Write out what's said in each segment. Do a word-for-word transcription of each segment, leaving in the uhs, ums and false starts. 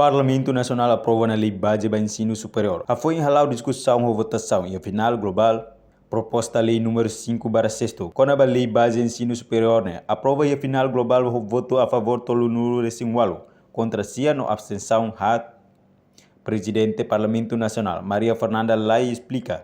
Parlamentu Nasionál aprova ona lei baze ba ensinu superiór. Hafoin hala'o diskusaun ho votasaun iha finál globál, proposta lei númeru cinco barra sexto, kona-ba lei baze ensinu superiór ne'e, aprova iha finál globál ho votu a favór tolunulu resin ualu, kontra sia no abstensaun haat. Prezidente Parlamentu Nasionál, Maria Fernanda Lay esplika,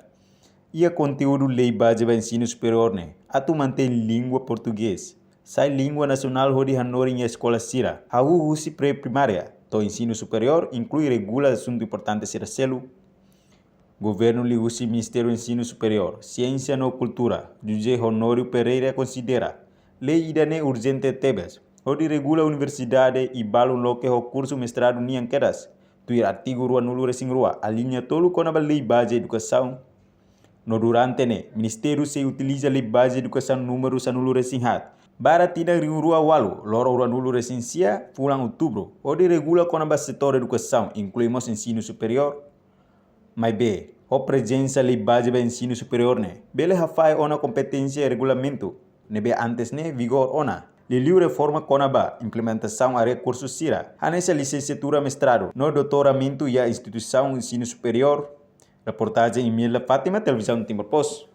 iha konteúdu lei baze ba ensinu superiór ne'e, atu mantein língua portugés sai língua nasionál hodi hanorin iha eskola sira, hahú husi pré-primária to'o ensinu superiór, inklui regula asuntu importante sira seluk. Governu liuhusi Ministériu Ensinu Superiór, Siénsia no Kultura, José Honório Pereira konsidera lei ida-ne'e urjente tebes, hodi regula universidade i balun loke ho kursu mestradu nian kedas, tuir artigu ruanulu resin rua, aliña tolu kona-ba lei baze edukasaun. No durante ne'e, Ministériu sei utiliza lei baze edukasaun númeru sanulu resin haat, barra tinan rihun rua ualu, loron ruanulu resin sia, fulan Outubru, hodi regula kona-ba setór edukasaun, inklui mós ensinu superiór. Maibé, ho prezensa lei baze ba ensinu superiór ne'e, bele hafahe ona kompeténsia regulamentu ne'ebé antes ne'e vigór ona, liuliu reforma kona-ba implementasaun área kursu sira, hanesan lisensiatura, mestradu no doutoramentu iha instituisaun ensinu superiór. Reportajen Emília Fátima, Televizaun Timor Post.